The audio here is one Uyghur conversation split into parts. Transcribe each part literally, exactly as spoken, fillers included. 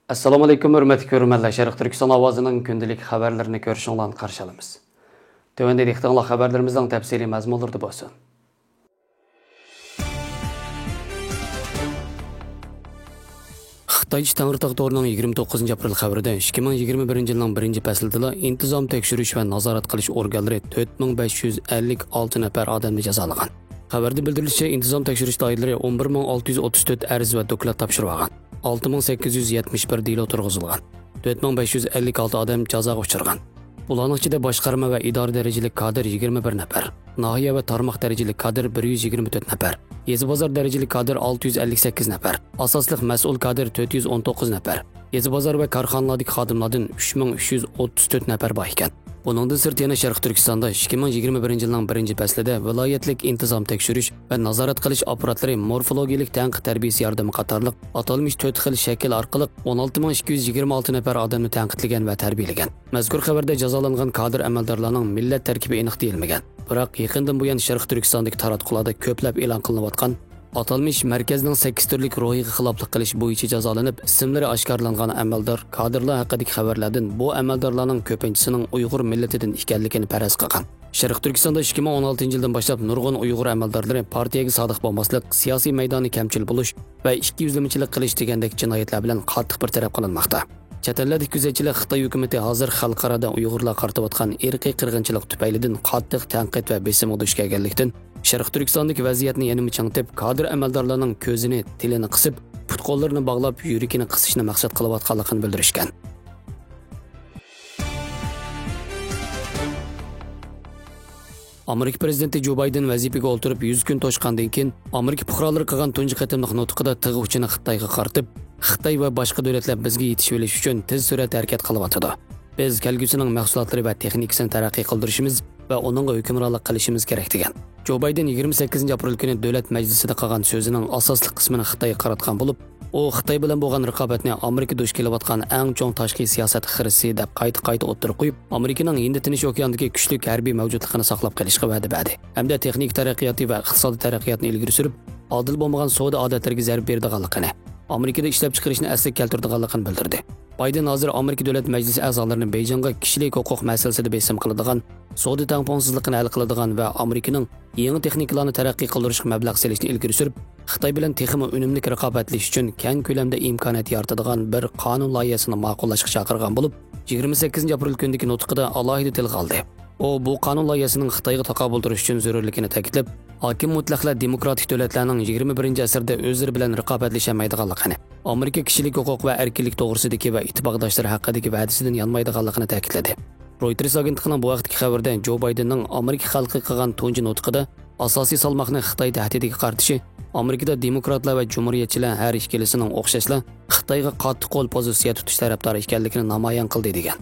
ئەسسالامۇ ئەلەيكۇم، ھۆرمەتلىك كۆرۈرمەنلەر. شەرق تۈركىستان ئاۋازىنىڭ كۈندىلىك خەۋەرلىرىنى كۆرۈشۈڭلارنى قارشى ئالىمىز. تۆۋەندە دىققىتىڭلار خەۋەرلىرىمىزنىڭ تەپسىلىي مەزمۇنلىرىدا بولسۇن. خىتايچە تەڭرىتاغ تورىنىڭ يىگىرمە توققۇزىنچى ئاپرېل خەۋىرىدە، ئىككى مىڭ يىگىرمە بىرىنچى يىلنىڭ بىرىنچى پەسلىدىلا ئىنتىزام تەكشۈرۈش ۋە نازارەت قىلىش ئورگانلىرى تۆت مىڭ بەش يۈز ئەللىك ئالتە نەپەر ئادەمنى جازالىغان. خەۋەردە بىلدۈرۈلۈشىچە، ئىنتىزام تەكشۈرۈش دائىرىلىرى ئون بىر مىڭ ئالتە يۈز ئوتتۇز تۆت ئەرز ۋە دوكلات تاپشۇرۇۋالغان. ئالتە مىڭ سەككىز يۈز يەتمىش بىر دېلو تۇرغۇزۇلغان. تۆت مىڭ بەش يۈز ئەللىك ئالتە ئادەم جازاغا ئۇچرىغان. بۇلارنىڭ ئىچىدە باشقارما ۋە ئىدارە دەرىجىلىك كادىر يىگىرمە بىر نەپەر، ناھىيە ۋە تارماق دەرىجىلىك كادىر بىر يۈز يىگىرمە تۆت نەپەر، يېزا بازار دەرىجىلىك كادىر ئالتە يۈز ئەللىك سەككىز نەپەر، ئاساسلىق مەسئۇل كادىر تۆت يۈز ئون توققۇز نەپەر، يېزا بازار ۋە كارخانىلاردىكى خادىملاردىن ئۈچ مىڭ ئۈچ يۈز ئوتتۇز تۆت نەپەر بار ئىكەن. بۇنىڭدىن سىرت، يەنە شەرقىي تۈركىستاندا ئىككى مىڭ يىگىرمە بىرىنچى يىلنىڭ بىرىنچى پەسلىدە ۋىلايەتلىك ئىنتىزام تەكشۈرۈش ۋە نازارەت قىلىش ئاپپاراتلىرى مورفولوگىيەلىك تەنقىد تەربىيىسى ياردىمى قاتارلىق ئاتالمىش تۆت خىل شەكىل ئارقىلىق ئون ئالتە مىڭ ئىككى يۈز يىگىرمە ئالتە نەپەر ئادەمنى تەنقىدلىگەن ۋە تەربىيەلىگەن. مەزكۇر خەۋەردە جازالانغان كادىر ئەمەلدارلارنىڭ مىللەت تەركىبى ئېنىق دېيىلمىگەن. بىراق، يېقىندىن بۇيان شەرقىي تۈركىستاندىكى تاراتقۇلاردا كۆپلەپ ئېلان قىلىنىۋاتقان ئاتالمىش مەركەزنىڭ سەككىز تۈرلۈك روھىغا خىلاپلىق قىلىش بويىچە جازالىنىپ، ئىسىملىرى ئاشكارىلانغان ئەمەلدار، كادىرلار ھەققىدىكى خەۋەرلەردىن بۇ ئەمەلدارلارنىڭ كۆپىنچىسىنىڭ ئۇيغۇر مىللىتىدىن ئىكەنلىكىنى پەرەز قىلغان. شەرقىي تۈركىستاندا ئىككى مىڭ ئون ئالتىنچى يىلدىن باشلاپ نۇرغۇن ئۇيغۇر ئەمەلدارلىرى پارتىيەگە سادىق بولماسلىق، سىياسىي مەيداننى كەمچىل بولۇش ۋە ئىككى يۈزلىمىچىلىك قىلىش دېگەندەك جىنايەتلەر بىلەن قاتتىق بىر تەرەپ قىلىنماقتا. چەت ئەللەردىكى كۆزەتچىلەر خىتاي ھۆكۈمىتى ھازىر خەلقئارادا ئۇيغۇرلارغا قارىتىۋاتقان ئىرقىي قىرغىنچىلىق تۈپەيلىدىن قاتتىق تەنقىد ۋە بېسىمغا دۇچ كەلگەنلىكتىن، شەرقىي تۈركىستاندىكى ۋەزىيەتنى يەنىمۇ چىڭىتىپ، كادىر ئەمەلدارلارنىڭ كۆزىنى، تىلىنى قىسىپ، پۇت-قوللىرىنى باغلاپ، يۈرىكىنى قىسىشنى مەقسەت قىلىۋاتقانلىقىنى بىلدۈرۈشكەن. ئامېرىكا پىرېزىدېنتى جو بايدېن ۋەزىپىگە ئولتۇرۇپ يۈز كۈن توشقاندىن كېيىن، ئامېرىكا پۇقرالىرى قىلغان تۇنجى قېتىملىق نۇتقىدا تىغ ئۇچىنى خىتايغا قارىتىپ، خىتاي ۋە باشقا دۆلەتلەر بىزگە يېتىشىۋېلىش ئۈچۈن تېز سۈرئەتتە ھەرىكەت قىلىۋاتىدۇ. بىز كەلگۈسىنىڭ مەھسۇلاتلىرى ۋە تېخنىكىسىنى تەرەققىي قىلدۇرۇشىمىز ۋە ئۇنىڭغا ھۆكۈمرانلىق قىلىشىمىز كېرەك، دېگەن. جو بايدېن يىگىرمە سەككىزىنچى ئاپرېل كۈنى دۆلەت مەجلىسىدە قىلغان سۆزىنىڭ ئاساسلىق قىسمىنى خىتايغا قاراتقان بولۇپ، ئۇ خىتاي بىلەن بولغان رىقابەتنى ئامېرىكا دۇچ كېلىۋاتقان ئەڭ چوڭ تاشقى سىياسەت خىرىسى دەپ قايتا-قايتا ئوتتۇرىغا قويۇپ، ئامېرىكىنىڭ ھىندى تىنچ ئوكياندىكى كۈچلۈك ھەربىي مەۋجۇتلۇقىنى ساقلاپ قېلىشقا ۋەدە بەردى ھەمدە تېخنىكا تەرەققىياتى ۋە ئىقتىسادىي تەرەققىياتنى ئىلگىرى سۈرۈپ، ئادىل بولمىغان سودا ئادەتلىرىگە زەربە بېرىدىغانلىقىنى، ئامېرىكىدا ئىشلەپچىقىرىشنى ئەسلىگە كەلتۈرىدىغانلىقىنى بىلدۈردى. بايدېن ھازىر ئامېرىكا دۆلەت مەجلىسى ئەزالىرىنى بېيجىڭغا كىشىلىك ھوقۇق مەسىلىسىدە بېسىم قىلىدىغان، سودا تەڭپۇڭسىزلىقىنى ھەل قىلىدىغان ۋە ئامېرىكىنىڭ يېڭى تېخنىكىلارنى تەرەققىي قىلدۇرۇشقا مەبلەغ سېلىشنى ئىلگىرى سۈرۈپ، خىتاي بىلەن تېخىمۇ ئۈنۈملۈك رىقابەتلىشىش ئۈچۈن كەڭ كۆلەمدە ئىمكانىيەت يارىتىدىغان بىر قانۇن لايىھەسىنى ماقۇللاشقا چاقىرغان بولۇپ، يىگىرمە سەككىزىنچى ئاپرېل كۈنىدىكى نۇتقىدا ئالاھىدە تىلغا ئالدى. ئۇ بۇ قانۇن لايىھەسىنىڭ خىتايغا تاقابىل تۇرۇش ئۈچۈن زۆرۈرلۈكىنى تەكىتلەپ، ھاكىم مۇتلەقلەر دېموكراتىك دۆلەتلەرنىڭ يىگىرمە بىرىنچى ئەسىردە ئۆزلىرى بىلەن رىقابەتلىشەلمەيدىغانلىقىنى، ئامېرىكا كىشىلىك ھوقۇق ۋە ئەركىنلىك توغرىسىدىكى ۋە ئىتتىپاقداشلىرى ھەققىدىكى ۋەدىسىدىن يانمايدىغانلىقىنى تەكىتلىدى. رويتېرس ئاگېنتلىقىنىڭ بۇ ھەقتىكى خەۋىرىدە، جو بايدېننىڭ ئامېرىكا خەلقىگە قىلغان تۇنجى نۇتقىدا ئاساسىي سالماقنى خىتاي تەھدىتىگە قارىتىشى، ئامېرىكىدا دېموكراتلار ۋە جۇمھۇرىيەتچىلەر ھەر ئىككىلىسىنىڭ ئوخشاشلا خىتايغا قاتتىق قول پوزىتسىيە تۇتۇش تەرەپدارى ئىكەنلىكىنى نامايان قىلدى، دېگەن.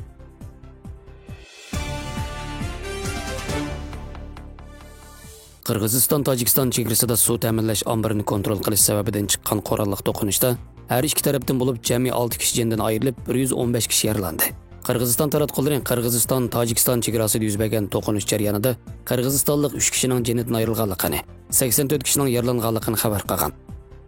قىرغىزىستان تاجىكىستان چېگرىسىدا سۇ تەمىنلەش ئامبىرىنى كونترول قىلىش سەۋەبىدىن چىققان قوراللىق توقۇنۇشتا ھەر ئىككى تەرەپتىن بولۇپ جەمئىي ئالتە كىشى جېنىدىن ئايرىلىپ، بىر يۈز ئون بەش كىشى يارىلاندى. قىرغىزىستان تاراتقۇلىرى قىرغىزىستان تاجىكىستان چېگراسىدا يۈز بەرگەن توقۇنۇش جەريانىدا قىرغىزىستانلىق ئۈچ كىشىنىڭ جېنىدىن ئايرىلغانلىقىنى، سەكسەن تۆت كىشىنىڭ يارىلانغانلىقىنى خەۋەر قىلغان.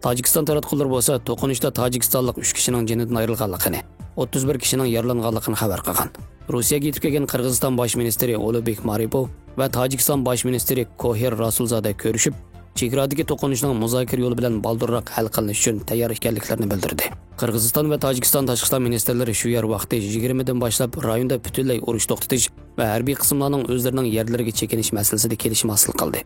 تاجىكىستان تاراتقۇلىرى بولسا توقۇنۇشتا تاجىكىستانلىق ئۈچ كىشىنىڭ جېنىدىن ئايرىلغانلىقىنى، ئوتتۇز بىر كىشىنىڭ يارىلانغانلىقىنى خەۋەر قىلغان. روسىيەگە يېتىپ كەلگەن قىرغىزىستان باش مىنىستىرى ئۇلۇبېك مارىپوۋ ۋە تاجىكىستان باش مىنىستىرى كوھىر راسۇلزادە كۆرۈشۈپ، چېگرادىكى توقۇنۇشنىڭ مۇزاكىرە يولى بىلەن بالدۇرراق ھەل قىلىنىشى ئۈچۈن تەييار ئىكەنلىكلىرىنى بىلدۈردى. قىرغىزىستان ۋە تاجىكىستان تاشقى ئىشلار مىنىستىرلىرى شۇ يەر ۋاقتى يىگىرمىدىن باشلاپ رايوندا پۈتۈنلەي ئۇرۇش توختىتىش ۋە ھەربىي قىسىملارنىڭ ئۆزلىرىنىڭ يەرلىرىگە چېكىنىش مەسىلىسىدە كېلىشىم ھاسىل قىلدى.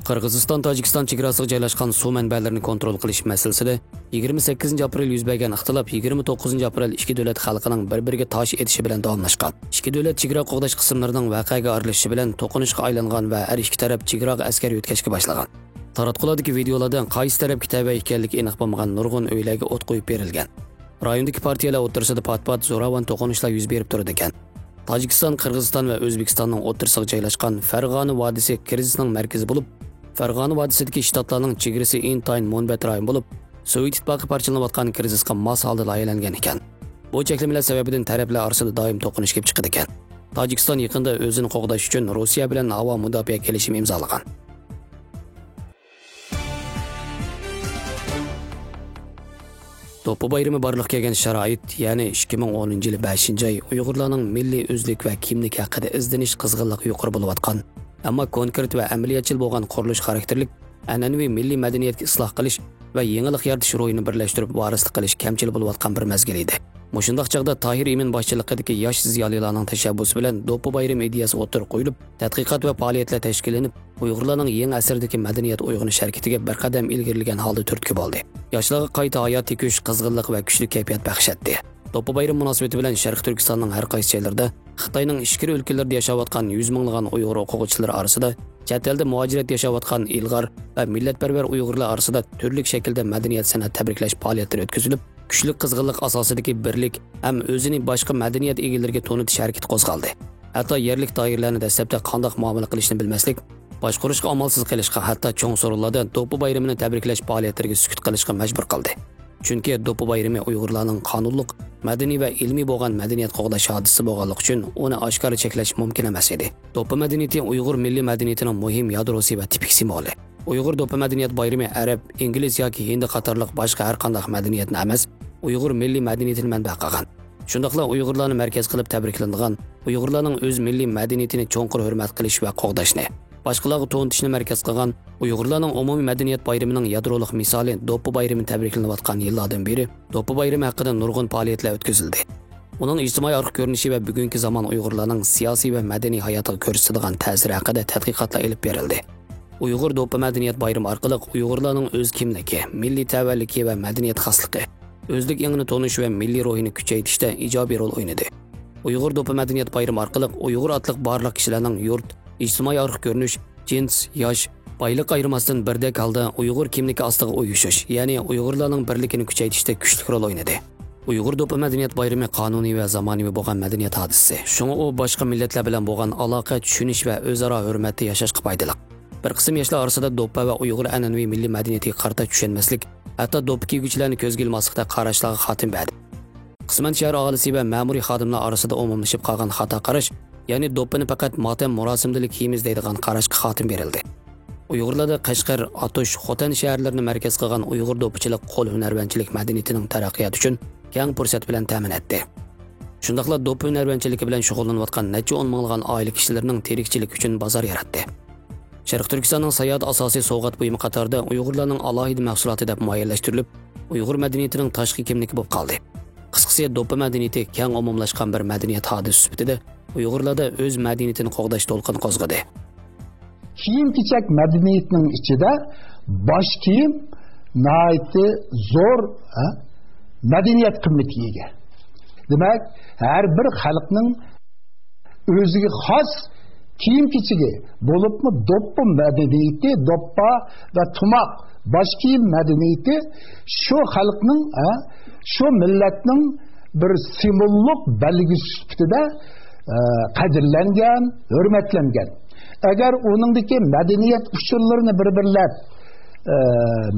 قىرغىزىستان تاجىكىستان چېگراسىغا جايلاشقان سۇ مەنبەلىرىنى كونترول قىلىش مەسىلىسىدە يىگىرمە سەككىزىنچى ئاپرېل يۈز بەرگەن ئىختىلاپ يىگىرمە توققۇزىنچى ئاپرېل ئىككى دۆلەت خەلقىنىڭ بىر-بىرىگە تاش ئېتىشى بىلەن داۋاملاشقان. ئىككى دۆلەت چېگرا قوغداش قىسىملىرىنىڭ ۋەقەگە ئارىلىشىشى بىلەن توقۇنۇشقا ئايلانغان ۋە ھەر ئىككى تەرەپ چېگراغا ئەسكەر يۆتكەشكە باشلىغان. تاراتقۇلاردىكى ۋىدېئولاردا قايسى تەرەپكە تەۋە ئىكەنلىكى ئېنىق بولمىغان نۇرغۇن ئۆيلەرگە ئوت قويۇپ بېرىلگەن. رايوندىكى پارتىيەلەر ئوتتۇرىسىدا پات-پات زوراۋان توقۇنۇشلار يۈز بېرىپ تۇرىدىكەن. تاجىكىستان قىرغىزىستان ۋە ئۆزبېكىستاننىڭ ئوتتۇرىسىغا جايلاشقان فەرغانە ۋادىسى كىرىزىسنىڭ مەركىزى بولۇپ، فەرغانە ۋادىسىدىكى شتاتلارنىڭ چېگرىسى ئىنتايىن مۇنبەت رايون بولۇپ، سوۋېت ئىتتىپاقى پارچىلىنىۋاتقان كىرىزىسقا ماس ھالدا لايىھەلەنگەن ئىكەن. بۇ چەكلىمىلەر سەۋەبىدىن تەرەپلەر ئارىسىدا دائىم توقۇنۇش كېلىپ چىقىدىكەن. تاجىكىستان يېقىندا ئۆزىنى قوغداش ئۈچۈن روسىيە بىلەن ھاۋا مۇداپىئە كېلىشىمى ئىمزالىغان. دوپپا بايرىمى بارلىققا كەلگەن شارائىت، يەنى ئىككى مىڭ ئونىنچى يىلى بەشىنچى ئاي ئۇيغۇرلارنىڭ مىللىي ئۆزلۈك ۋە كىملىك ھەققىدە ئىزدىنىش قىزغىنلىقى يۇقىرى بولۇۋاتقان، ئەمما كونكرېت ۋە ئەمەلىيەتچىل بولغان قۇرۇلۇش خاراكتېرلىك ئەنئەنىۋى مىللىي مەدەنىيەتكە ئىسلاھ قىلىش ۋە يېڭىلىق يارىتىش روھىنى بىرلەشتۈرۈپ ۋارىسلىق قىلىش كەمچىل بولۇۋاتقان بىر مەزگىل ئىدى. مۇشۇنداق چاغدا تاھىر ئىمىن باشچىلىقىدىكى ياش زىيالىيلارنىڭ تەشەببۇسى بىلەن دوپپا بايرىمى ئىدىيەسى ئوتتۇرىغا قويۇلۇپ، تەتقىقات ۋە پائالىيەتلەر تەشكىللىنىپ، ئۇيغۇرلارنىڭ يېڭى ئەسىردىكى مەدەنىيەت ئويغىنىش ھەرىكىتىگە بىر قەدەم ئىلگىرىلىگەن ھالدا تۈرتكە بولدى. ياشلارغا قايتا ھايات تېپىش، قىزغىنلىق ۋە كۈچلۈك كەيپىيات بەخش ئەتتى. دوپپا بايرىمى مۇناسىۋىتى بىلەن شەرقىي تۈركىستاننىڭ ھەر قايسى جايلىرىدا خىتاينىڭ ئىچكىرى ئۆلكىلىرىدە ياشاۋاتقان يۈز مىڭلىغان ئۇيغۇر ئوقۇغۇچىلىرى ئارىسىدا، چەت ئەلدە مۇھاجىرەت ياشاۋاتقان ئىلغار ۋە مىللەتپەرۋەر ئۇيغۇرلار ئارىسىدا تۈرلۈك شەكىلدە مەدەنىيەت سەنئەت تەبرىكلەش پائالىيەتلىرى ئۆتكۈزۈلۈپ، كۈچلۈك قىزغىنلىق ئاساسىدىكى بىرلىك ھەم ئۆزىنى باشقا مەدەنىيەت ئىگىلىرىگە تونۇتۇش ھەرىكىتى قوزغالدى. ھەتتا يەرلىك دائىرىلەرنى دەسلەپتە قانداق مۇئامىلە قىلىشنى بىلمەسلىك، باشقۇرۇشقا ئامالسىز قېلىشقا، ھەتتا چوڭ سورۇنلاردا دوپپا بايرىمىنى تەبرىكلەش پائالىيەتلىرىگە سۈكۈت قىلىشقا مەجبۇر قىلدى. چۈنكى دوپپا بايرىمى ئۇيغۇرلارنىڭ قانۇنلۇق، مەدەنىي ۋە ئىلمىي بولغان مەدەنىيەت قوغداش ھادىسىسى بولغانلىقى ئۈچۈن ئۇنى ئاشكارا چەكلەش مۇمكىن ئەمەس ئىدى. دوپپا مەدەنىيىتى ئۇيغۇر مىللىي مەدەنىيىتىنىڭ مۇھىم يادروسى ۋە تىپىك سىمۋولى. ئۇيغۇر دوپپا مەدەنىيەت بايرىمى ئەرەب، ئىنگلىز ياكى ھىندى قاتارلىق باشقا ھەر قانداق مەدەنىيەتنى ئەمەس، ئۇيغۇر مىللىي مەدەنىيىتىنى مەنبە قىلغان. شۇنداقلا ئۇيغۇرلارنى مەركەز قىلىپ تەبرىكلىنىدىغان، ئۇيغۇرلارنىڭ ئۆز مىللىي مەدەنىيىتىنى چوڭقۇر ھۆرمەت قىلىش ۋە قوغداشنى، باشقىلارغا تونۇتۇشنى مەركەز قىلغان، ئۇيغۇرلارنىڭ ئومۇمىي مەدەنىيەت بايرىمىنىڭ يادرولۇق مىسالى دوپپا بايرىمى تەبرىكلىنىۋاتقان يىللاردىن بېرى دوپپا بايرىمى ھەققىدە نۇرغۇن پائالىيەتلەر ئۆتكۈزۈلدى. ئۇنىڭ ئىجتىمائىي ئارقا كۆرۈنۈشى ۋە بۈگۈنكى زامان ئۇيغۇرلارنىڭ سىياسىي ۋە مەدەنىي ھاياتىغا كۆرسىتىدىغان تەسىرى ھەققىدە تەتقىقاتلار ئېلىپ بېرىلدى. ئۇيغۇر دوپپا مەدەنىيەت بايرىمى ئارقىلىق ئۇيغۇرلارنىڭ ئۆز كىملىكى، مىللىي تەۋەلىكى ۋە مەدەنىيەت خاسلىقى، ئۆزلۈك ئېڭىنى تونۇش ۋە مىللىي روھىنى كۈچەيتىشتە ئىجابىي رول ئوينىدى. ئۇيغۇر دوپپا مەدەنىيەت بايرىمى ئارقىلىق ئۇيغۇر ئاتلىق بارلىق كىشىلەرنىڭ يۇرت، ئىجتىمائىي ئارقا كۆرۈنۈش، جىنس، ياش، بايلىق ئايرىماستىن بىردەك ھالدا ئۇيغۇر كىملىكى ئاستىغا ئۇيۇشۇش، يەنى ئۇيغۇرلارنىڭ بىرلىكىنى كۈچەيتىشتە كۈچلۈك رول ئوينىدى. ئۇيغۇر دوپپا مەدەنىيەت بايرىمى قانۇنىي ۋە زامانىۋى بولغان مەدەنىيەت ھادىسىسى. شۇڭا ئۇ باشقا مىللەتلەر بىلەن بولغان ئالاقە، چۈشىنىش ۋە ئۆزئارا ھۆرمەتتە ياشاشقا پايدىلىق. بىر قىسىم ياشلار ئارىسىدا دوپپا ۋە ئۇيغۇر ئەنئەنىۋى مىللىي مەدەنىيىتىگە قارىتا چۈشەنمەسلىك، ھەتتا دوپپا كىيگۈچىلەرنى كۆزگە ئىلماسلىقتەك قاراشلارغا خاتىمە بەردى. قىسمەن شەھەر ئاھالىسى ۋە مەمۇرىي خادىملار ئارىسىدا ئومۇملىشىپ قالغان خاتا قاراش، يەنى دوپپىنى پەقەت ماتەم مۇراسىمىدىلا كىيىمىز دەيدىغان قاراشقا خاتىمە بېرىلدى. ئۇيغۇرلاردا قەشقەر، ئاتۇش، خوتەن شەھەرلىرىنى مەركەز قىلغان ئۇيغۇر دوپپىچىلىق قول ھۈنەرۋەنچىلىك مەدەنىيىتىنىڭ تەرەققىياتى ئۈچۈن كەڭ پۇرسەت بىلەن تەمىن ئەتتى. شۇنداقلا دوپپا ھۈنەرۋەنچىلىكى بىلەن شۇغۇللىنىۋاتقان نەچچە ئون مىڭلىغان ئائىلە كىشىلىرىنىڭ تىرىكچىلىكى ئۈچۈن بازار ياراتتى. شەرقىي تۈركىستاننىڭ ساياھەت ئاساسىي سوۋغات بۇيۇمى قاتارىدا ئۇيغۇرلارنىڭ ئالاھىدە مەھسۇلاتى دەپ مۇئەييەنلەشتۈرۈلۈپ، ئۇيغۇر مەدەنىيىتىنىڭ تاشقى كىملىكى بولۇپ قالدى. قىسقىسى، دوپپا مەدەنىيىتى كەڭ ئومۇملاشقان بىر مەدەنىيەت ھادىسىسى سۈپىتىدە ئۇيغۇرلاردا ئۆز مەدەنىيىتىنى قوغداش دولقۇنى قوزغىدى. كىيىم-كېچەك مەدەنىيىتىنىڭ ئىچىدە باش كىيىم ناھايىتى زور، ھە، مەدەنىيەت قىممىتىگە ئىگە. دېمەك، ھەر بىر خەلقنىڭ ئۆزىگە خاس كىيىم-كېچىكى، بولۇپمۇ دوپپا مەدەنىيىتى، دوپپا ۋە تۇماق، باش كىيىم مەدەنىيىتى شۇ خەلقنىڭ، ھە، شۇ مىللەتنىڭ بىر سىمۋوللۇق بەلگىسى سۈپىتىدە، ئە، قەدىرلەنگەن، ھۆرمەتلەنگەن. ئەگەر ئۇنىڭدىكى مەدەنىيەت ئۇچۇرلىرىنى بىر-بىرلەپ، ئە،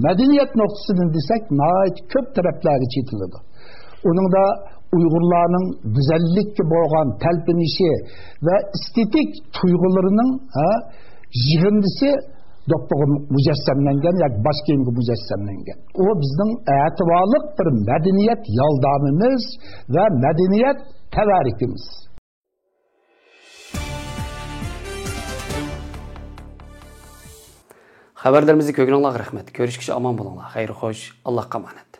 مەدەنىيەت نۇقتىسىدىن دېسەك، ناھايىتى كۆپ تەرەپلەرگە چېتىلىدۇ. ئۇنىڭدا ئۇيغۇرلارنىڭ گۈزەللىككە بولغان تەلپۈنۈشى ۋە ئېستېتىك تۇيغۇلىرىنىڭ، ھە، يىغىندىسى دوپپىغا مۇجەسسەملەنگەن ياكى باش كىيىمگە مۇجەسسەملەنگەن. ئۇ بىزنىڭ ئەتىۋارلىق بىر مەدەنىيەت يالدامىمىز ۋە مەدەنىيەت تەۋەررۈكىمىز. خەۋەرلىرىمىزنى كۆرگىنىڭلارغا رەھمەت. كۆرۈشكىچە ئامان بولۇڭلار. خەير خوش. ئاللاھقا ئامانەت.